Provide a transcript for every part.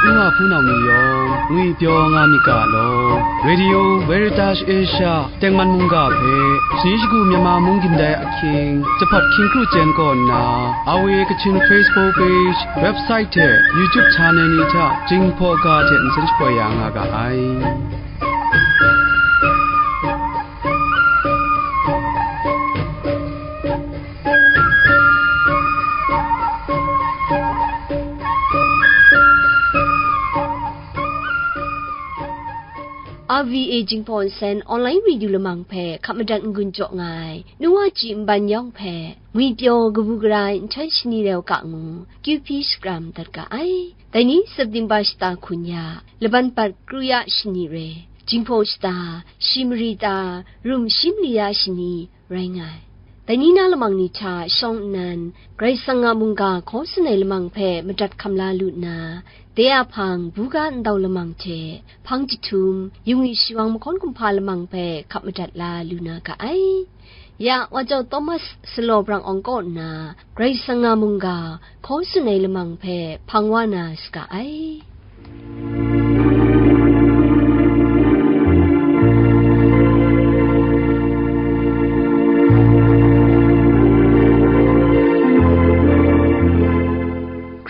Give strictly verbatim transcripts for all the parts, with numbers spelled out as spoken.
N wa hpunau ni yawng ngwipyaw nga myit ga law, Radio Veritas Asia tengman mungga hpe, shani shagu Myanmar mung gindai ahkying, jahpat hkying kru chyen kaw nna, R V A Kachin Facebook page, website hte YouTube channel ni hta Jinghpaw ga hte nsen shapoi ya nga ga ai. R V A Jinghpaw Nsen online radio lamang hpe hkap madat n-gun jaw nga ai, nu wa ji nban yawng hpe, ngwipyaw kabu gara ai nhtoi shani rau ka ngu, Q P shakram dat ga ai. Dai ni September shata hkun ya, laban bat kru ya shani re, Jinghpaw shata, shi mari ta, rum shi mali ya shani, rai nga ai. Dai ni na lamang ni hta shawng nnan, Karai Kasang a mungga hkaw tsun ai lamang hpe madat hkam la lu nna, de a hpang buga ndau lamang hte, hpang jahtum, yungwi shiwang mahkawn kumhpa lamang hpe hkap madat la lu na ga ai. Ya, Wa Jau Thomas Salaw Brang Awng kaw nna, Karai Kasang a mungga hkaw tsun ai lamang hpe hpang wa na saga ai.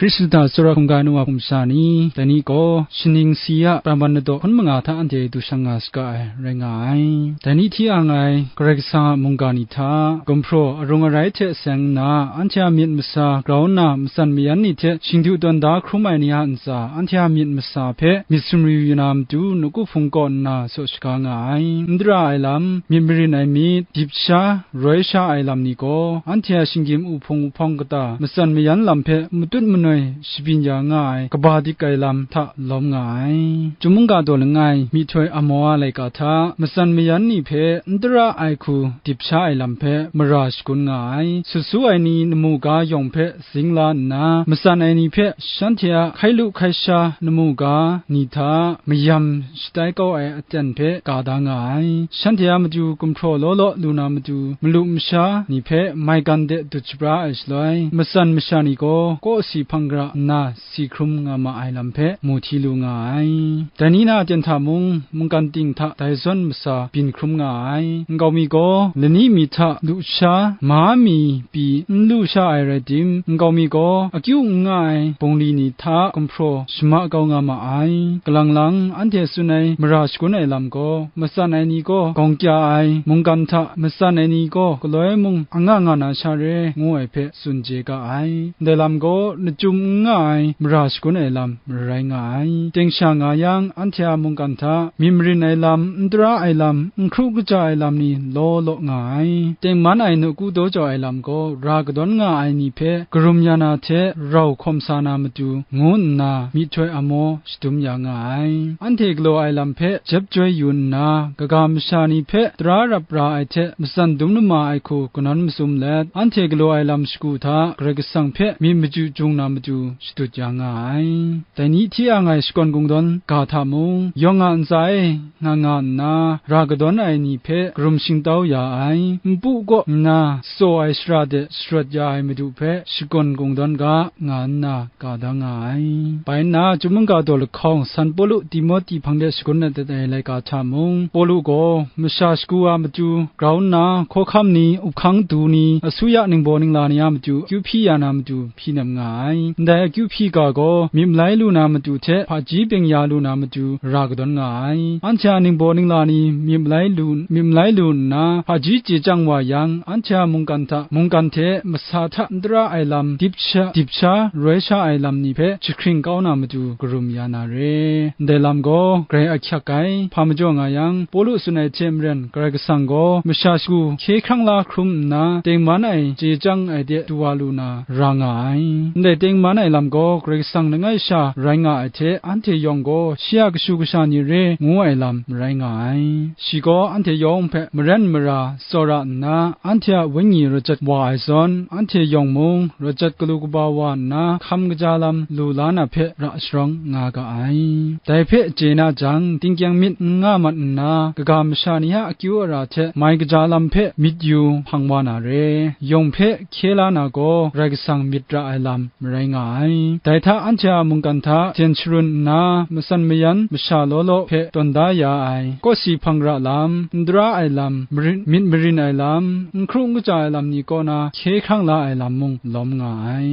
Hkristu hta tsawra hkungga nu wa hpung sha ni, dai ni gaw shaning si a pran wan ladaw hkun manga hta anhte du shang nga saga ai, rai nga ai. Dai ni hti ang ai Karai Kasang a mungga ni hta, gumhpraw arung arai hte seng nna, anhte a myit masa grau nna, matsan mayan ni hte shingdu tawn da hkrum ai ni a ntsa, anhte a myit masa hpe myit sumri yu na matu, nawku hpung kaw nna saw shaga nga ai. N dara ai lam, myit marin ai myit, dip sha, roi sha ai lam ni gaw, anhte a shinggyim uhpung uhpawng kata, matsan mayan lam hpe matut manoi shabyin ya nga ai, kaba dik ai lam hta lawm nga ai. Chyum mungga daw langai, myihtoi amaw a laika hta, matsan mayan ni hpe n dara ai hku dip sha ai lam hpe mara shagun nga ai. Sut su ai ni namu ga yawng hpe zing la nna, matsan ai ni hpe shanhte a hkai lu hkai sha namu ga ni hta mayam shatai kau ai aten hpe ka da nga ai. Shanhte a matu gumhpraw law law lu na matu, malu masha ni hpe maigan de dut shabra ai shaloi, matsan masha ni gaw kawsi hpang gara nna si hkrum nga ma ai lam hpe mu hti lu nga ai. Dai ni na aten hta mung, mungkan ting hta dai zawn masa byin hkrum nga ai. Nkau mi gaw lani mi hta lu sha, ma mi pyi n lu sha ai rai tim, nkau mi gaw akyu n nga ai bungli ni hta gumhpraw shama kau nga ma ai. Kalang lang anhte tsun ai mara shagun ai lam gaw, matsan ai ni gaw gawng kya ai, mungkan hta matsan ai ni gaw galoi mung anga nga na sha re, ngu ai hpe tsun chye ga ai. Ndai lam gaw lachyum n nga ai mara shagun ai lam marai nga ai. Teng sha nga yang, anhte a mungkan hta myit marin ai lam, n tara ai lam, n hkru kaja ai lam ni law law nga ai. Tengman ai nawku daw jau ai lam gaw ra kadawn nga ai ni hpe karum ya na hte rau hkawm sa na matu, ngu nna myihtoi amaw shadum ya nga ai. Anhte galaw ai lam hpe jep joi yu nna, kaga masha ni hpe tara rap ra ai hte matsan dum lama ai hku kanawn mazum let, anhte galaw ai lam shagu hta Karai Kasang hpe myit machyu jung na matu shadut ya nga ai. Dai ni hti ang ai shakawn kungdawn ga hta mung, yawng a ntsa e nga nga nna, ra kadawn ai ni hpe karum shingtau ya ai, npu kaw nna tsaw ai shara de sharawt ya ai Madu hpe shakawn kungdawn ga, nga nna, ka da nga ai. Bai nna, Chyum mungga daw lahkawng, San Pawlu Timohti hpang de shagun dat ai laika hta mung, Pawlu gaw masha shagu a matu grau nna, hkawhkam ni, up hkang du ni, asuya ningbaw ningla ni a matu akyu hpyi ya na matu hpyi nem nga ai. Ndai akyu hpyi ga gaw myit malai lu na matu hte hpaji byeng ya lu na matu ra kadawn nga ai. Anhte a ningbaw ningla ni myit malai lu, myit malai lu nna, hpaji chye chyang wa yang, anhte a mungkan hta, mungkan hte masa hta n tara ai lam, dip sha, dip sha, roi sha ai lam ni hpe jahkring kau na matu karum ya na re. Ndai lam gaw grai ahkyak ai. Hpa majaw nga yang, Pawlu tsun ai hte maren, Karai Kasang gaw masha shagu hkye hkrang la hkrum nna, tengman ai chye chyang ai de du wa lu na ra nga ai. Ndai tengman ai lam gaw Karai Kasang langai sha rai nga ai hte, anhte yawng gaw shi a kashu kasha ni re, ngu ai lam marai nga ai. Shi gaw anhte yawng hpe maren mara tsawra nna, anhte a wenyi rajat wa ai zawn, anhte yawng mung rajat galu kaba wa nna, hkam kaja lam lu la na hpe ra sharawng nga ga ai. Dai hpe chye na jang, tingkyang myit n nga mat nna, kaga masha ni a akyu ara hte mai kaja lam hpe myit yu hpang wa na re. Yawng hpe hkye la na gaw, Karai Kasang myit ra ai lam marai nga ai. Dai hta anhte a mungkan hta jen sharun nna, matsan mayan masha law law hpe tawn da ya ai, kawsi hpang ra lam, n dara ai lam, marin, myit marin ai lam, n hkru n kaja ai lam ni kaw na hkye hkrang la ai lam mung lawm nga ai.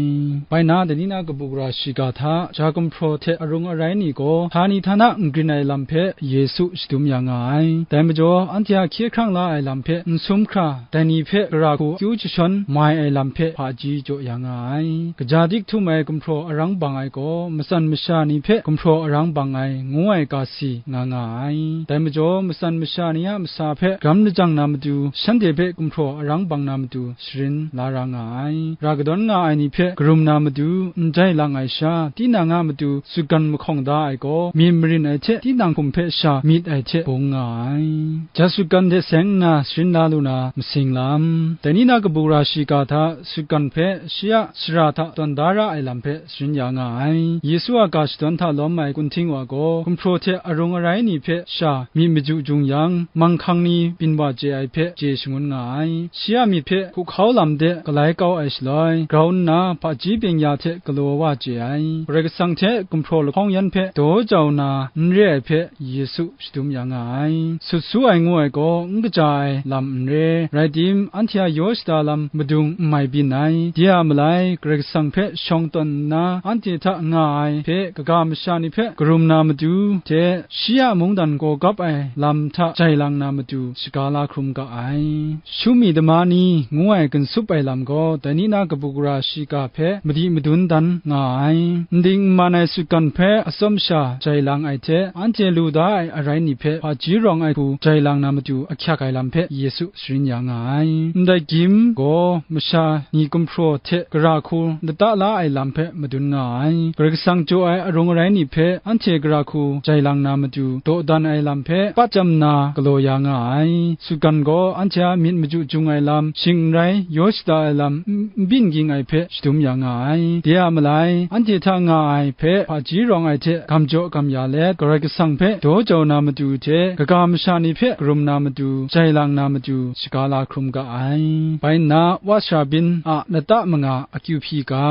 Bai na, dai ni na kabu gara shiga hta, ja gumhpraw hte arung arai ni gaw, htani htana n grin ai lam hpe Yesu shadum ya nga ai. Dai majaw, anhte a hkye hkrang la ai lam hpe n sum hkra, dai ni hpe gara hku akyu jashawn mai ai lam hpe hpaji jaw ya nga ai. Kaja dik htum ai gumhpraw arang bang ai gaw, matsan masha ni hpe gumhpraw arang bang ai, ngu ai ga si nga nga ai. Dai majaw, matsan masha ni a masa hpe gram lajang na matu, shanhte hpe gumhpraw arang bang na matu, sharin la ra nga ai. Ra kadawn nga ai ni hpe karum na matu, n jai lang ai sha, tinang a matu sutgan mahkawng da ai gaw, myit marin ai hte tinang hkum hpe sha myit ai hte bung nga ai. Ja sutgan hte seng nna sharin la lu na masing lam. Dai ni na kabu gara shiga hta sutgan hpe shi a sara hta tawn da ra ai lam hpe sharin ya nga ai. Yesu a ga shadawn hta lawm ai kunhting wa gaw, gumhpraw hte arung arai ni hpe sha myit maju jung yang, manghkang ni byin wa chye ai hpe chye shangun nga ai. Shi a myit hpe hkuhkau lam de galai kau ai shaloi, grau nna hpaji byeng-ya hte galaw wa chye ai. Karai Kasang hte gumhpraw lahkawng yan hpe daw jau na n re ai hpe Yesu shadum ya nga ai. Sut su ai ngu ai gaw n kaja ai lam n re, rai tim, anhte a yaw shada lam madung n mai byin ai. De a malai, Karai Kasang hpe shawng tawn nna, anhte hta nga ai hpe kaga masha ni hpe karum na matu hte, shi a mungdan gaw gap ai lam hta jai lang na matu shaga la hkrum ga ai. Shumi dama ni ngu ai ginsup ai lam gaw, dai ni na kabu gara shiga hpe madi madun dan nga ai. Nding n man ai sutgan hpe atsawm sha jai lang ai hte, anhte lu da ai arai ni hpe hpaji rawng ai hku jai lang na matu ahkyak ai lam hpe Yesu sharin ya nga ai. Ndai gyim gaw masha ni gumhpraw hte gara hku lata la ai lam hpe madun nga ai. Karai Kasang jaw ai arung arai ni hpe anhte gara hku jai lang na matu dawdan ai lam hpe patjam na galaw ya nga ai. Sutgan gaw anhte a myit maju jung ai lam, shing n rai, yaw shada ai lam, n, n byin ging ai hpe shadum ya nga ai. De a malai, anhte hta nga ai hpe hpaji rawng ai hte gam jaw gam ya let, Karai Kasang hpe daw jau na matu hte, kaga masha ni hpe karum na matu, jai lang na matu, shaga la hkrum ga ai. Bai nna, Wa Sara Byin a lata manga akyu hpyi ga,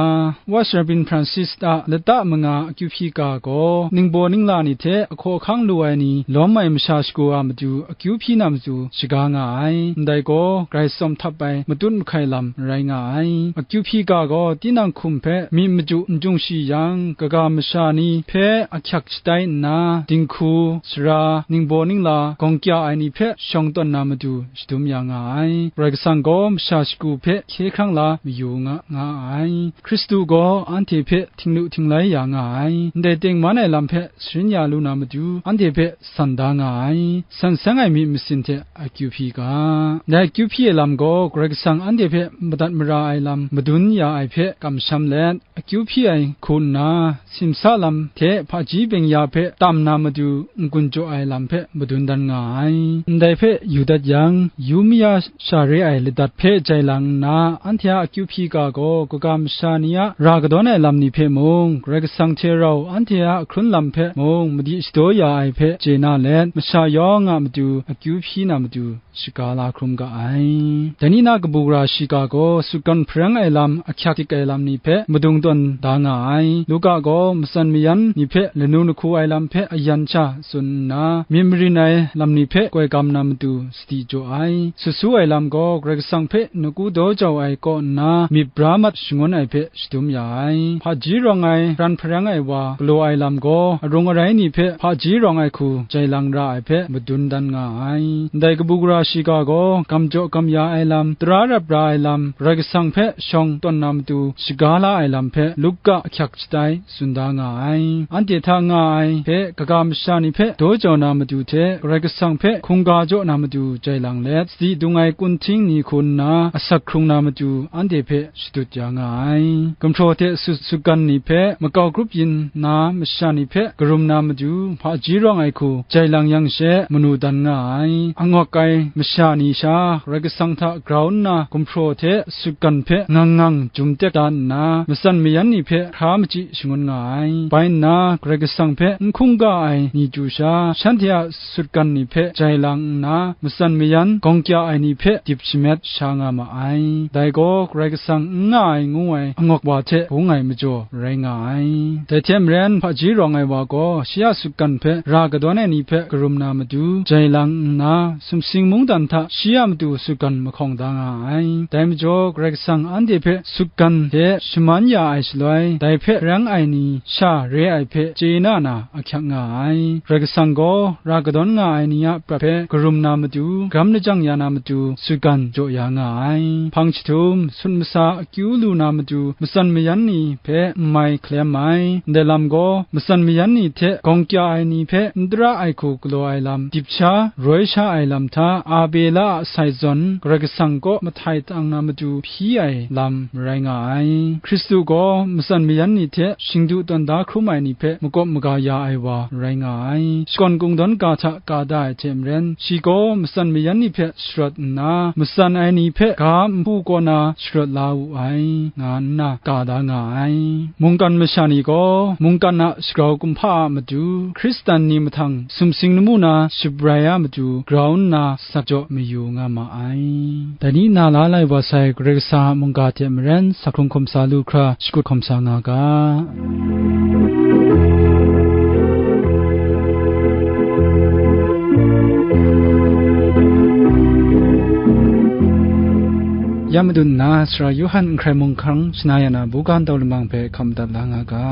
Wa Sara Byin Francis a lata manga akyu hpyi ga gaw, ningbaw ningla ni hte ahkaw ahkang lu ai ni lawm ai masha shagu a matu akyu hpyi na matu shaga nga ai. Ndai gaw, grai tsawm htap ai matut mahkai lam rai nga ai. Akyu hpyi ga gaw, tinang hkum hpe myit maju n jung shi yang, kaga masha ni hpe ahkyak shatai nna, dinghku, sara, ningbaw ningla, gawng kya ai ni hpe shawng tawn na matu shadum ya nga ai. Karai Kasang gaw masha shagu hpe hkye hkrang la mayu nga, nga ai. Hkristu gaw anhte hpe htinglu htinglai ya nga ai. Ndai tengman ai lam hpe sharin ya lu na matu, anhte hpe san da nga ai. San seng ai myit masin hte akyu hpyi ga. Dai akyu hpyi ai lam gaw, Karai Kasang anhte hpe madat mara ai lam madun ya ai hpe kamsham let, akyu hpyi ai hku nna, simsa lam hte hpaji byeng-ya hpe tam na matu n-gun jaw ai lam hpe madun dan nga ai. Ndai hpe yu dat yang, yu maya sha re ai ladat hpe jai lang nna, anhte a akyu hpyi ga gaw, kaga masha ni a ra kadawn ai lam ni hpe mung, Karai Kasang hte rau anhte a hkrun lam hpe mung, madi shadaw ya ai hpe chye na let, masha yawng a matu akyu hpyi na matu, shaga la hkrum ga ai. Dai ni na kabu gara shiga gaw, sutgan hpareng ai lam, ahkyak dik ai lam ni hpe madung tawn da nga ai. Luka gaw matsan mayan ni hpe lanu lahku ai lam hpe ayan sha tsun nna, myit marin ai lam ni hpe koi gam na matu sadi jaw ai. Sut su ai lam gaw, Karai Kasang hpe nawku daw jau ai kaw nna, myit bra mat shangun ai hpe shadum ya ai. Hpaji rawng ai, ran hpareng ai wa galaw ai lam gaw, arung arai ni hpe hpaji rawng ai hku jai lang ra ai hpe madun dan nga ai. Ndai kabu gara shiga gaw, gam jaw gam ya ai lam, tara rap ra ai lam, Karai Kasang hpe shawng tawn na matu shaga la ai lam hpe Luka ahkyak shatai tsun da nga ai. Anhte hta nga ai hpe kaga masha ni hpe daw jau na matu hte, Karai Kasang hpe hkungga jaw na matu jai lang let, sadi dung ai kunhting ni hku nna asak hkrung na matu anhte hpe shadut ya nga ai. Gumhpraw hte sut, sutgan ni hpe makau grup yin na masha ni hpe karum na matu, hpaji rawng ai hku jai lang yang she manu dan nga ai. Angawk ai masha ni sha, Karai Kasang hta grau nna, gumhpraw hte sutgan hpe ngang ngang jum tek da nna, matsan mayan ni hpe hkra machyi shangun nga ai. Bai nna, Karai Kasang hpe n hkungga ai ni chyu sha, shanhte a sutgan ni hpe jai lang nna, matsan mayan gawng kya ai ni hpe dip shamet sha nga ma ai. Dai gaw, Karai Kasang n nga ai ngu ai angawk wa hte bung ai majaw rai nga ai. Dai hte maren, hpaji rawng ai wa gaw shi a sutgan hpe ra kadawn ai ni hpe karum na matu jai lang nna, sumsing mungdan hta shi a matu sutgan mahkawng da nga ai. Dai majaw, Karai Kasang anhte hpe sutgan hte shaman ya ai shaloi, dai hpe rang ai ni sha re ai hpe chye na na ahkyak nga ai. Karai Kasang gaw ra kadawn nga ai ni a prat hpe karum na matu, gram lajang ya na matu, sutgan jaw ya nga ai. Hpang jahtum, sut masa akyu lu na matu, matsan mayan ni hpe n mai hkalem ai. Ndai lam gaw, matsan mayan ni hte gawng kya ai ni hpe n tara ai hku galaw ai lam, dip sha, roi sha ai lam hta, Abela a sai zawn, Karai Kasang kaw mahtai tang na matu hpyi ai lam rai nga ai. Hkristu gaw matsan mayan ni hte shingdu tawn da hkrum ai ni hpe makawp maga ya ai wa rai nga ai. Shakawn kungdawn ga hta ka da ai hte maren, shi gaw matsan mayan ni hpe sharawt nna, matsan ai ni hpe ga npu kaw na sharawt la wu ai, nga nna ka da nga ai. Mungkan masha ni gaw mungkan a shagrau kumhpa a matu, Hkristan ni mahtang sumsing lamu na shabrai a matu grau nna sak jaw mayu nga ma ai. Dai ni na la lai wa sai Karai Kasang a mungga hte maren, sak hkrung hkum sa lu hkra shakut hkum sa nga ga. Ya madun nna, Sara Yawhan n hkrai mung hkrang shana ya na buga ntau lamang hpe hkam dat la nga ga.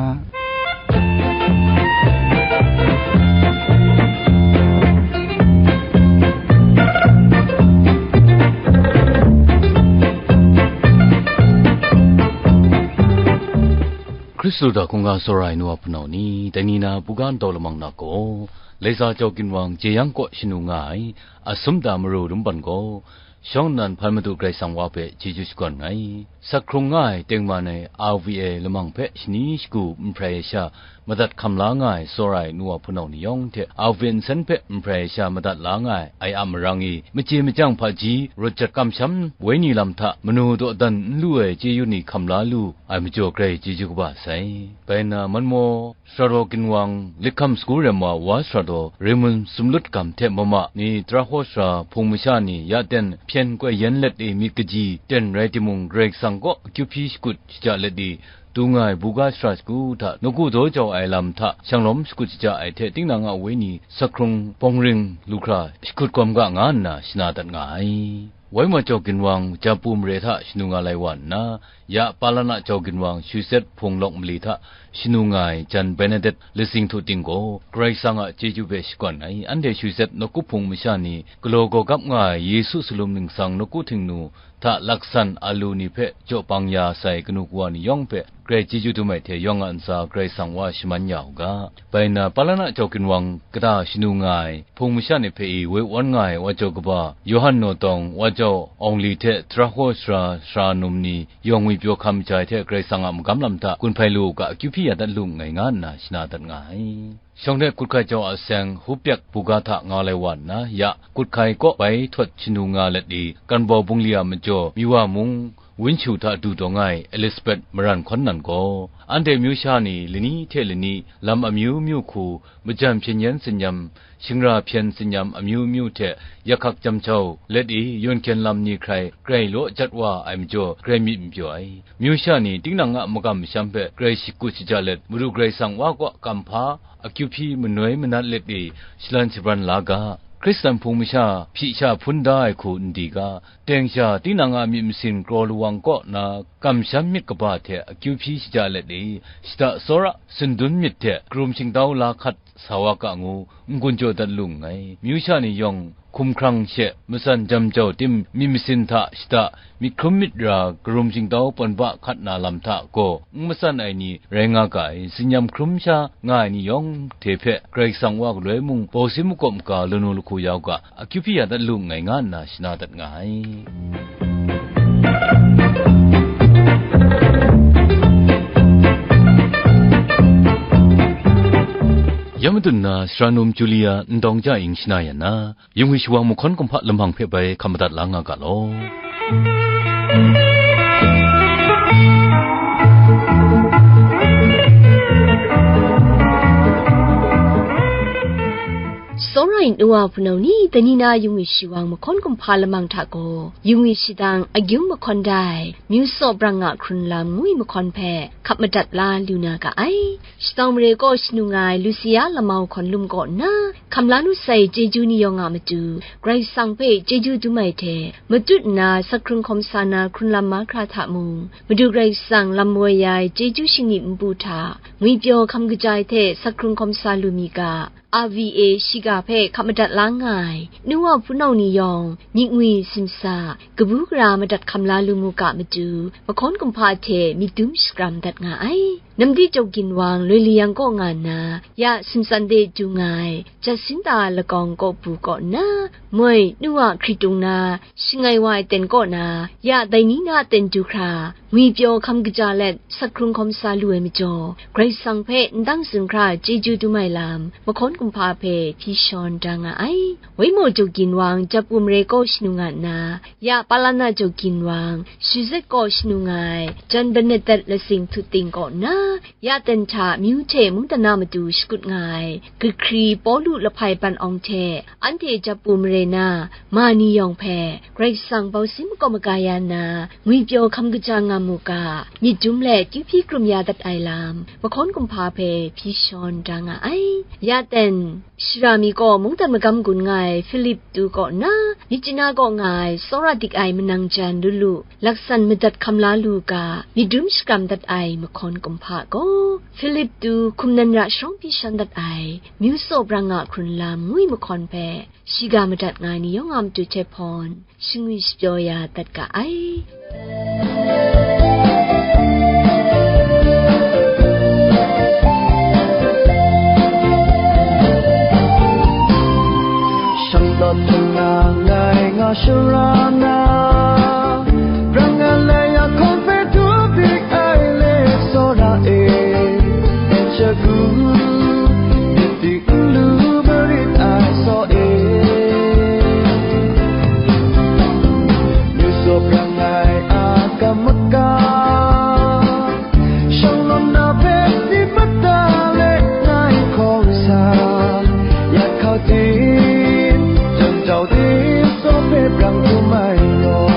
Hkristu hta hkungga tsawra ai nu a hpunau ni, dai ni na buga ntau lamang na gaw, Leza Jau Ginwang jeyang kaw shanu nga ai, Asumta Maru Rumban gaw, shawng nnan hpan Madu Karai Kasang wa hpe chyeju shakawn nngai. Sak hkrung nga ai tengman ai R V A lamang hpe shani shagu n hprai ai sha madat hkam la nga ai tsawra ai nu wa hpunau ni yawng hte R V A nsen hpe n hprai ai sha madat la nga ai, ai a marang e, machye machyang hpaji, rawt jat kamsham wenyi lam hta manu dawdan n lu ai chyeju ni hkam la lu ai majaw grai chyeju kaba sai. Bai nna, Manmaw, Sara Ginwang, Likham Sagu Rem wa, wa sara daw, Remun Sumlut Gam hte mama ni, Tara Hkaw Sara hpung masha ni, ya ten hpyen koi yen let e myit kaji ten rai timung, Karai Kasang kaw akyu hpyi shakut shaja let e, tu nga ai buga sara shagu hta nawku daw jau ai lam hta shanglawm shakut shaja ai hte, tinang a wenyi sak hkrung bawng ring lu hkra shakut gawm ga nga nna shana dat nga ai. Wai ma Jau Ginwang, Japu mare hta shanu nga lai wa nna, ya Palana Jau Ginwang, Shawset hpung lawk mali hta shanu nga ai jan Benedet Lasing Htu Ting gaw, Karai Kasang a chyeju hpe shakawn ai. Anhte Shawset nawku hpung masha ni galaw gawgap nga ai Yesu salum ningsang nawku htingnu hta laksan alu ni hpe jaw bang ya sai kanu kawa ni yawng hpe grai chyeju dum ai hte, yawng a ntsa Karai Kasang wa shaman ya u ga. Bai nna, Palana Jau Ginwang kata shanu nga ai hpung masha ni hpe i woi wan nga ai, wa jau kaba Yawhan Nawtawng, wa jau Awng Li hte Tara Hkaw Sara, sara num ni yawng ngwipyaw hkam jai hte Karai Kasang a magam lam hta gun hpai lu u ga, akyu hpyi ya dat lu nngai, nga nna shana dat nga ai. Shawng hte Kut Hkai Jau a seng Hupyak buga hta nga lai wa nna, ya Kut Hkai kaw bai htawt shanu nga let i, Kanbau bungli a majaw Miwa mung Winshu hta du dawng ai Elizabeth Maran Hkawn nan gaw, anhte myu sha ni lani hte lani lam amyu myu hku, majan hpyen yen tsinyam, shingra hpyen tsinyam amyu myu hte yakhak jam jau let i, yawn hkyen lam ni hkrai grai law jat wa ai majaw, grai myit n pyaw ai. Myu sha ni tinang a makam masham hpe grai shakut shaja let, Madu Karai Kasang wa kaw kamhpa, akyu hpyi manoi manat let e shalan shabran la ga. Hkristan hpung masha hpyi sha hpun da ai hku n di ga. Teng sha, tinang a myit masin kraw lawang kaw na kamsham myit kaba hte akyu hpyi shaja let e, shada tsawra sindun myit hte karum shingtau la hkat sa wa ga ngu, n-gun jaw dat lu nngai. Myu sha ni yawng hkumhkrang she matsan jam jau tim myit masin hta shada myit hkrum myit ra karum shingtau pawn ba hkat na lam hta gaw n matsan ai ni rai nga ga ai, tsinyam hkrum sha nga ai ni yawng hte hpe Karai Kasang wa galoi mung bawsin makawp maga lanu lahku ya u ga, akyu hpyi ya dat lu nngai, nga nna shana dat nga ai. Ya madun na, sara num Julia Ndawng Ja Ing shana yan na, yungwi shawang mahkawn kumhpa lamang hpe bai hkam madat la nga ga law. Tsawra ai nu wa hpunau ni, dai ni na yungwi shiwang mahkawn kumhpa lamang hta gaw, yungwi shadang agyung mahkawn da ai, myu saw brang nga hkrun lam ngwi mahkawn hpe hkap madat la lu na ga ai. Shadawng mare kaw shanung ai Lusia lamau hkawn lum kaw nna, hkam la nu sai chyeju ni yawng a matu, Karai Kasang hpe chyeju dum ai hte, matut nna sakhkrung hkawm sa na hkrun lam mahkra hta mung, Madu Karai Kasang lam woi ai chyeju shingni npu hta, ngwipyaw hkam kaja ai hte sakhkrung hkawm sa lu mi ga, R V A shiga hpe hkap madat la nga ai, nu wa hpunau ni yawng, myit ngwi simsa, kabu gara madat hkam la lu mu ga matu, mahkawn kumhpa hte myit dum shakram dat nga ai. Namdi Jaw Ginwang Loi Liyang kaw nga nna, ya Simsan de du nga ai, Jasinda Lakawng kaw bu kaw nna, moi nu wa hkritung na, shangai wa ai ten kaw na, ya dai ni na ten du hkra, ngwipyaw hkam kaja let, sakhkrung hkawm sa lu ai majaw, Karai Kasang hpe n dang zun hkra chyeju dum ai lam, mahkawn kumhpa hpe hpyi shawn da nga ai. Waimaw Jaw Ginwang Japu mare kaw shanung nga nna, ya Palana Jaw Ginwang Shizet kaw shanung ai, Jan Benedet Lasing Htuting kaw nna, ya ten hta myu hte mungdan na matu shakut nga ai, Gahkri Pawlu Lahpai Ban Awng hte, anhte Japu mare na ma ni yawng hpe, Karai Kasang bau sin makaw maga ya nna, ngwipyaw hkam kaja nga mu ga, myit dum let kyu hpyi krum ya dat ai lam, mahkawn kumhpa hpe hpyi shawn da nga ai. Ya ten, shara mi kaw mungdan magam gun nga ai Philip tu kaw nna, Myitkyina kaw nga ai tsawra dik ai manang jan lu lu, laksan madat hkam la lu ga, myit dum shakram dat ai mahkawn kumhpa gaw, Philip tu hkum nan ra sharawng hpyi shawn dat ai, myu saw brang nga hkrun lam ngwi mahkawn hpe, shiga madat nga ai ni yawng a matu hte hpawn, shingwi shapyaw ya dat ga ai. Shang tawn hpang na ngai nga shara na, brang nga lai ya hkawng hpe du dik ai le tsawra e, shagu, myit dik n lu marit ai saw e. Myu saw brang ai a kam maka, shang lawn na hpe si mada le ngai hkawng sa, ya hkau di, jan jau di, saw hpe brang htum ai gaw,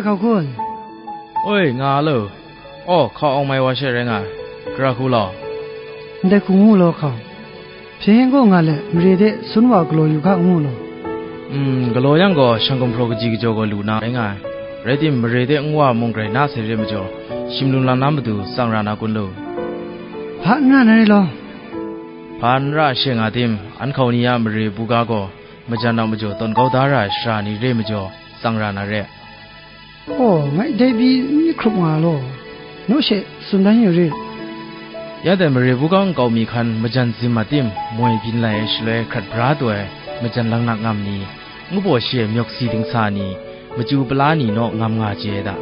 Hkau kun? Oi, nga a lo. Aw, hkau awng mai wa she rai nga ai. Gara hku law? Ndai hku ngu law hkau. Hpyen gaw nga let, mare de sun wa galaw yu hka ngu law? Mm, galaw yang gaw, shang gumhpraw kaji kajaw gaw lu na rai nga ai. Rai tim, mare de nwa mung grai na sai re majaw, shim lum lam na matu tsang ra na kun lu? Hpa n ra na re law? Hpa n ra she nga tim, an hkau ni a mare buga gaw, majan a majaw tawn kau da ra ai sara ni re majaw, tsang ra na re. Aw, ngai dai pyi n myit hkrup nga law, naw she tsun dan yu rit. Ya dai mare buga nkau mi hkan majan zim a tim, moi byin lai ai shaloi hkrat bra taw ai majan laknak ngam ni, ngu baw shi ai myawk si dingsa ni, machyu pala ni naw ngam nga chye ai da.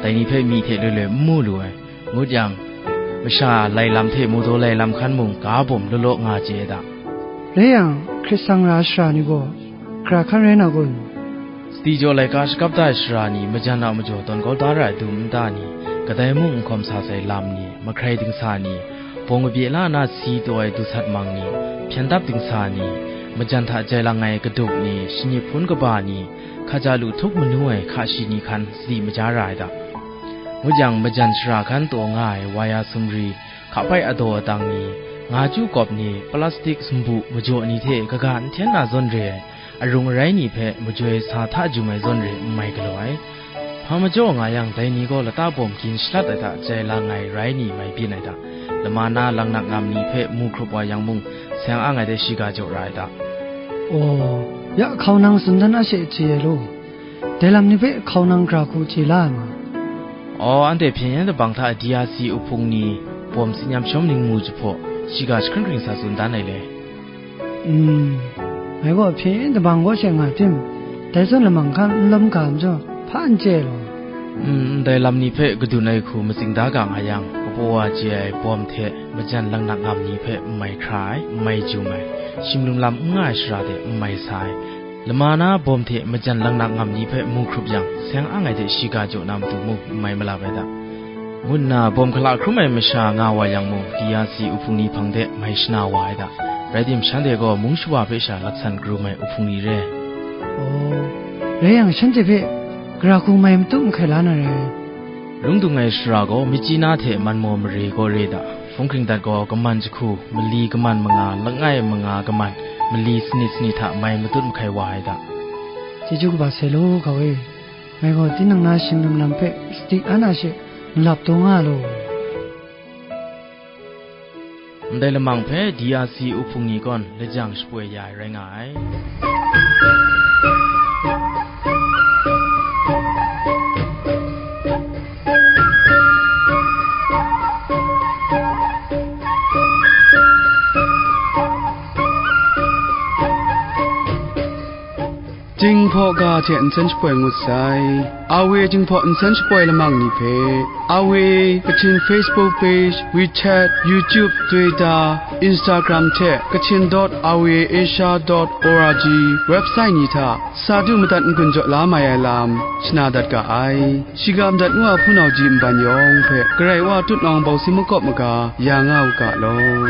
Dai ni hpe myi hte loi loi n mu lu ai. Ngut yang, masha lai lam hte mawdaw lai lam hkan mung ga bawm law law nga chye ai da. Rai yang, hkrit sang ra ai sara ni gaw, gara hkan rai na kun? Sadi jaw laika shakap da ai sara ni majan a majaw tawn kau da ra ai dum nta ni, kadai mung n hkawm sa sai lam ni, mahkrai dingsa ni, bawng kabye la na si taw ai du sat mang ni, hpyen dap dingsa ni, majan hta jai lang ai kaduk ni, shanyi hpun kaba ni, hkaja lu htup manu ai hka shi ni hkan sadi maja ra ai da. Ngut yang, majan sara hkan taw nga ai waya sumri, hka hpai adaw adang ni, nga chyu kawp ni, plastik sumbu majaw ni hte kaga n hten na zawn re ai, arung arai ni hpe majoi sa hta jum ai zawn re n mai galaw ai. Hpa majaw nga yang, dai ni gaw lata bawm gin shalat ai hta jai lang ai rai ni mai byin ai da. Lama na laknak ngam ni hpe mu hkrup wa yang mung, seng ang ai de shiga jaw ra ai da. Aw, ya hkau nang tsun dan a she chye ai law? Dai lam ni hpe hkau nang gara hku chye la ai ma? Aw, anhte hpyen yen dabang hta D R C uhpung ni bawm tsin yam shawm ningmu jahpaw, shiga jahkring hkring sa tsun dan ai le? Mm, ngai gaw hpyen yen dabang kaw she nga tim, dai zawn lamang hkan n lawm ga majaw, hpa n chye ai law? Mm, ndai lam ni hpe kadun ai hku matsing da ga nga yang, kapaw wa chye ai bawm hte majan laknak ngam ni hpe n mai hkra ai, n mai jum ai, shim lum lam n nga ai shara de n mai sa ai, lama na bawm hte majan laknak ngam ni hpe mu hkrup yang, seng ang ai de shiga jaw na matu mung n mai malap ai da, ngu nna bawm hkala hkrum ai masha nga wa yang mung, D R C uhpung ni hpang de mai shana wa ai da. Rai tim, shanhte gaw mung shawa hpe sha laksan karum ai uhpung ni re. Aw, rai yang, shanhte hpe gara hku mai matut mahkai la na rai. Lung dung ai sara gaw, Myitkyina hte Manmaw mare gaw re da. Hpung hkring dat gaw, kaman jahku, mali kaman manga, langai manga kaman, mali sanit sanit hta mai matut mahkai wa ai da. Chyeju kaba sai law, hkau e. Ngai gaw tinang na shim lum lam hpe sadi an a she, malap taw nga law. Ndai lamang hpe D R C uhpung ni gaw lajang shapoi ya ai rai nga ai. Jinghpaw ga hte nsen shapoi ngut sai. A W Jinghpaw nsen shapoi lamang ni hpe, A W Kachin Facebook page, WeChat, YouTube, Twitter, Instagram hte Kachin dot R V A Asia dot O R G website ni hta sa du madat n-gun jaw la mai ai lam shana dat ga ai. Shiga madat ngu a hpunau ji nban yawng hpe, Karai Wa tutnawng bawsi makawp maga ya nga u ga law.